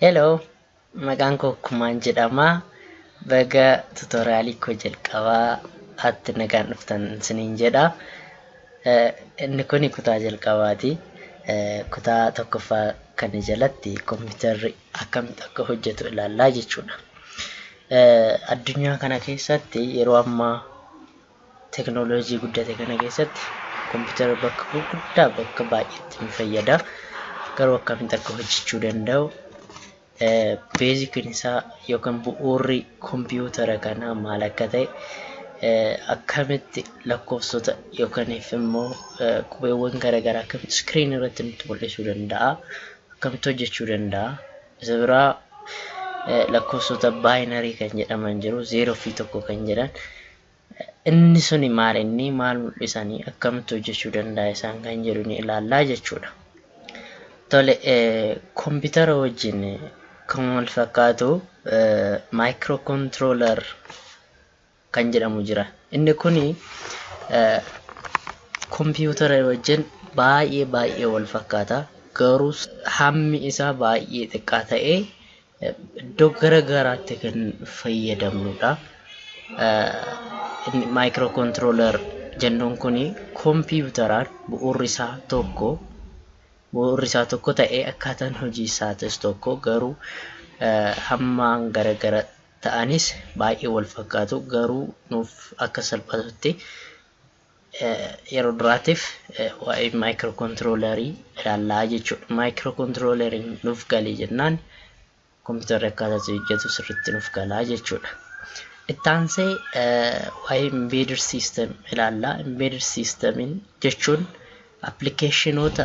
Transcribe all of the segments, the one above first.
Hello, maqaan koo Kumaan jedhama. Baga tutorialii koo jalqabaa atti nagaan dhuftan isiniin jedha. Inni kun kutaa jalqabaati. Kutaa tokkoffaa kana jalatti kompiitarri akkamitti akka hojjetu ilaallaa jechuudha. Addunyaa kana keessatti yeroo ammaa teknooloojii guddate kana keessatti kompiitarri bakka gurguddaa bakka baay'eetti ni fayyada. Garuu akkamitti akka hojjechuu danda'u, basiciin isaa yookaan bu'uurri kompiitara kanaa maal akka ta'e, akkamitti lakkoofsota yookaan immoo qubeewwan garaagaraa akkamitti screen irratti nutti mul'isuu danda'a, akkamitti hojjechuu danda'a. Isa biraa lakkoofsota binary kan jedhaman jiru, 0 fi 1 kan jedhan. Inni suni maal, inni maal mul'isanii, akkamitti hojjechuu danda'a isaan kan jedhu ni ilaallaa jechuudha. Tole, kompiitara wajjin kan wal fakkaatu microcontroller kan jedhamu jira. Inni kuni kompiitara wajjin baay'ee baay'ee wal fakkaata. Garuu hammi isaa baay'ee xiqqaa ta'ee iddoo gara garaatti kan fayyadamnudha. Inni microcontroller jennuun kuni kompiitaraan bu'uurri isaa tokko ta'ee, akkaataan hojii isaatis tokko, garuu hammaan garagara ta'anis baay'ee wal fakkaatu. Garuu nuuf akka salphatutti yeroo duraatiif waa'ee microcontrollerii ilaallaa jechuudha. Microcontrolleriin nuuf galee jennaan kompiitarri akkaataa itti hojjetu sirriitti nuuf galaa jechuudha. Itti aansee waa'ee embedded system ilaallaa. Embedded systemiin jechuun applicationoota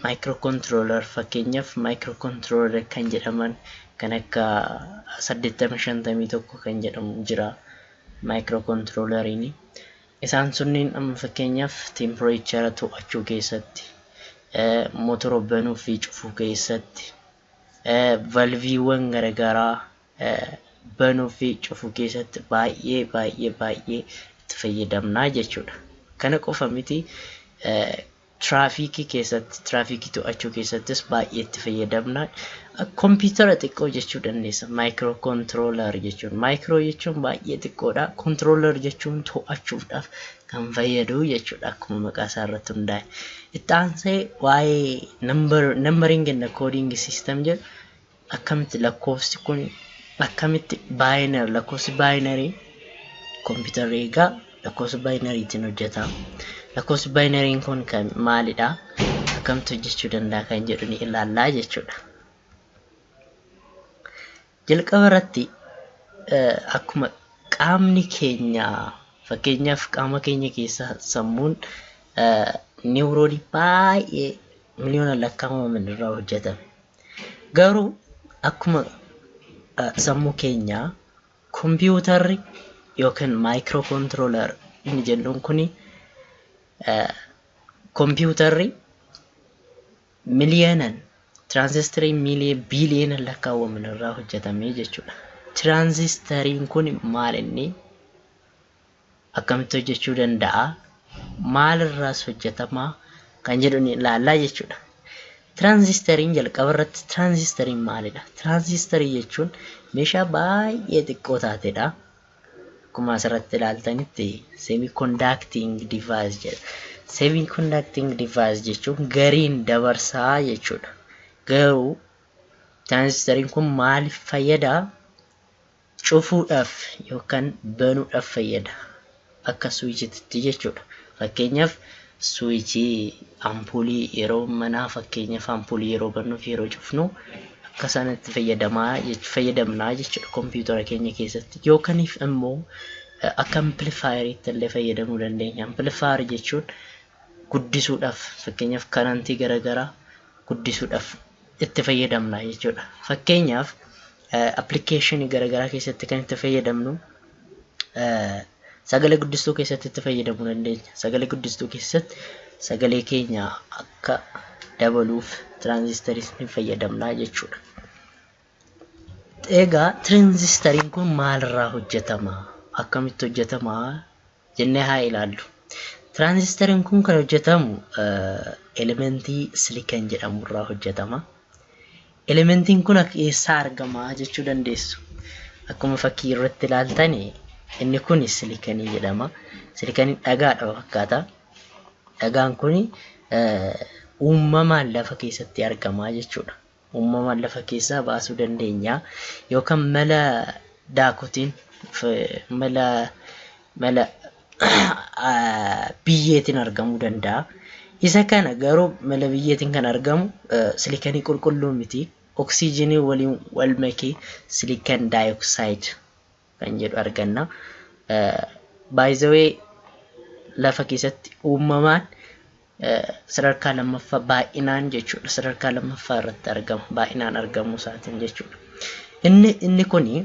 microcontroller, fakkeenyaaf microcontroller kan jedhaman kan akka 8051 kan jedhamu jira microcontrolleriin. Isaan sunniin amma fakkeenyaaf temperature to'achuu keessatti, motora banuu fi cufuu keessatti, valveiiwwan garaagaraa banuu fi cufuu keessatti baay'ee baay'ee baay'ee itti fayyadamnaa jechuudha. Kana qofa miti, tiraafikii keessatti, tiraafikii to'achuu keessattis baay'ee itti fayyadamna. Kompiitara xiqqoo jechuu dandeessa. Microcontroller jechuun. Micro jechuun baay'ee xiqqoodha. Controller jechuun to'achuudhaaf kan fayyadu jechuudha, akkuma maqaa isaa irratti hundaa'e. Itti aansee waa'ee numbering and coding system jedhu, akkamitti lakkoofsi kun, akkamitti binary, lakkoofsi binary, kompiitarri egaa lakkoofsa binarytiin hojjeta. Lakkoofsi binaryn kun kan maalidha? Akkamitti hojjechuu danda'a kan jedhu ni ilaallaa jechuudha. Jalqaba irratti akkuma qaamni keenya, fakkeenyaaf qaama keenya keessa sammuun neuronii baay'ee miliyoona lakkaa'aman irraa hojjetame. Garuu akkuma sammuu keenyaa kompiitarri yookiin microcontroller inni jennuun kuni, kompiitarri miliyoonan tiraanzistarii miiliyoon biiliyoona lakkaawwaman irraa hojjetame jechuudha. Tiraanzistariin kun maal, inni akkamitti hojjechuu danda'a? Maalirraas hojjetamaa kan jedhu ni ilaallaa jechuudha. Tiraanzistariin jalqaba irratti tiraanzistariin maalidha? Tiraanzistarii jechuun meeshaa baay'ee xiqqoo taatedha. Akkuma asirratti ilaaltanitti semiconducting device jedha. Semiconducting device jechuun gariin dabarsaa jechuudha. Garuu tiraanzistariin kun maaliif fayyada? Cufuudhaaf yookaan banuudhaaf fayyada. Akka switchiitti jechuudha. Fakkeenyaaf switchii ampuulii yeroo manaa, fakkeenyaaf ampuulii yeroo bannuu fi yeroo cufnu akka sanatti fayyadamnaa jechuudha kompiitara keenya keessatti. Yookaaniif immoo akka amplifieriitti illee fayyadamuu dandeenya. Amplifier jechuun guddisuudhaaf, fakkeenyaaf karantii garaagaraa guddisuudhaaf itti fayyadamna jechuudha. Fakkeenyaaf applicationii garaagaraa keessatti kan itti fayyadamnu sagalee guddistuu keessatti itti fayyadamuu dandeenya. Sagalee guddistuu keessatti sagalee keenya akka dabaluuf tiraanzistarii ni fayyadamna jechuudha. Egaa tiraanzistariin kun maalirraa hojjetama? Akkamitti hojjetama jennee haa ilaallu. Tiraanzistariin kun kan hojjetamu elementii silicon jedhamurraa hojjetama. Elementiin kun eessaa argama jechuu dandeessu. Akkuma fakkii irratti ilaaltan inni kun silikanii jedhama. Silikaniin dhagaadha fakkaata. Dhagaan kun uumamaan lafa keessatti argama jechuudha. Uumamaan lafa keessaa baasuu dandeenya. Yookaan mala daakutiin mala biyyeetiin argamuu danda'a. Isa kana garuu mala biyyeetiin kan argamu silikanii qulqulluu miti. Oksijiinii waliin wal makee silikan daayoksaayiid kan jedhu arganna. By the way, lafa keessatti uumamaan sadarkaa lammaffaa baay'inaan jechuudha. Sadarkaa lammaffaa irratti argama. Baay'inaan argamuu isaatiin jechuudha. Inni kuni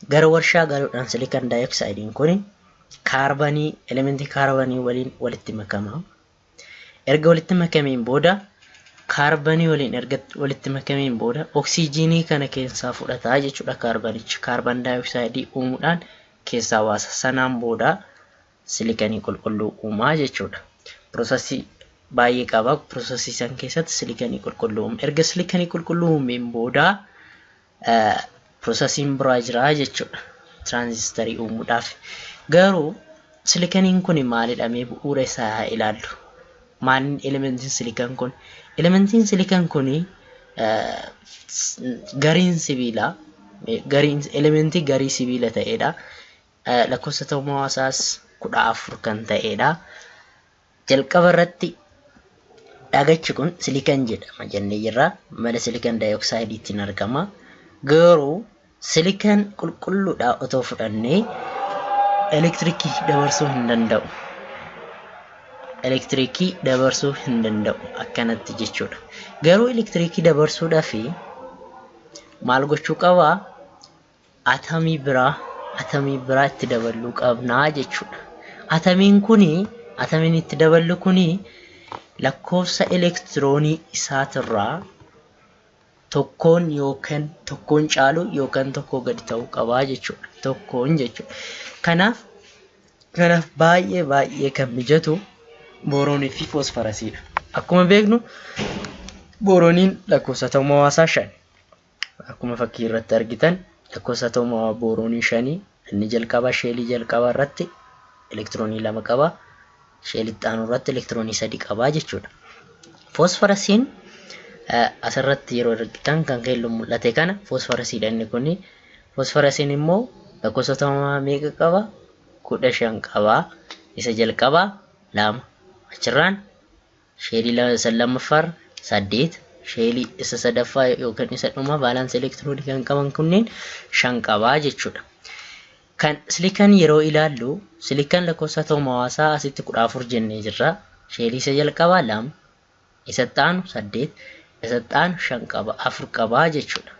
gara warshaa galuudhaan silikan daayoksaayidiin kuni kaarbanii, elementii kaarbanii waliin walitti makama. Erga walitti makameen booda, kaarbanii waliin erga walitti makameen booda, oksijiinii kana keessaa fudhataa jechuudha kaarbanichi. Kaarban daayoksaaydii uumuudhaan keessaa baasa. Sanaan booda silikanii qulqulluu uumaa jechuudha. Piroosesii baay'ee qaba. Piroosesii san keessatti silikanii qulqulluu uuma. Erga silikanii qulqulluu uumeen booda piroosesiin biraa jira jechuudha, tiraanzistarii uumuudhaaf. Garuu silikaniin kun maalidha? Mee bu'uura isaa haa ilaallu. Maaliin elementiin silikan kun? Elementiin silikan kun gariin sibiilaa, gariin elementii garii sibiila ta'edha. Lakkoofsa atoomawaa isaas 14 kan ta'edha. Jalqaba irratti dhagachi kun silikan jedhama jennee jirra. Mala silikan daayoksaayidiitiin argama. Garuu silikan qulqulluudha otoo fudhannee elektirikii dabarsuu hin danda'u. Elektirikii dabarsuu hin danda'u akkanatti jechuudha. Garuu elektirikii dabarsuudhaaf maal gochuu qabaa? Atamii biraa itti dabaluu qabnaa jechuudha. Atamiin kuni, atamiin itti daballu kuni lakkoofsa elektiroonii isaatirraa tokkoon yookaan tokkoon caalu yookaan tokkoo gadi ta'uu qabaa jechuudha. Tokkoon jechuudha. Kanaaf baay'ee baay'ee kan mijatu booroonii fi foosfarasiidha. Akkuma beeknu boorooniin lakkoofsa atoomawaa isaa 5. Akkuma fakkii irratti argitan lakkoofsa atoomawaa booroonii 5. Inni jalqabaa sheelii jalqabaa irratti elektiroonii 2 qaba. Sheelii itti aanu irratti elektiroonii 3 qaba jechuudha. Foosfarasiin asirratti yeroo argitan kan keelloon mul'ate kana foosfarasiidha inni kuni. Foosfarasiin immoo lakkoofsa atoomawaa meeqa qaba? 15 qaba. Isa jalqabaa 2. Achirraan sheelii isa lammaffaarra 8. Sheelii isa sadaffaa yookaan isa dhumaa vaalaansii elektiroonii kan qaban kunneen 5 qabaa jechuudha. Kan silikan yeroo ilaallu, silikan lakkoofsa atoomawaa isaa asitti 14 jennee jirra. Sheelii isa jalqabaa 2, isa itti aanu 8, isa itti aanu 5 qaba, 4 qabaa jechuudha.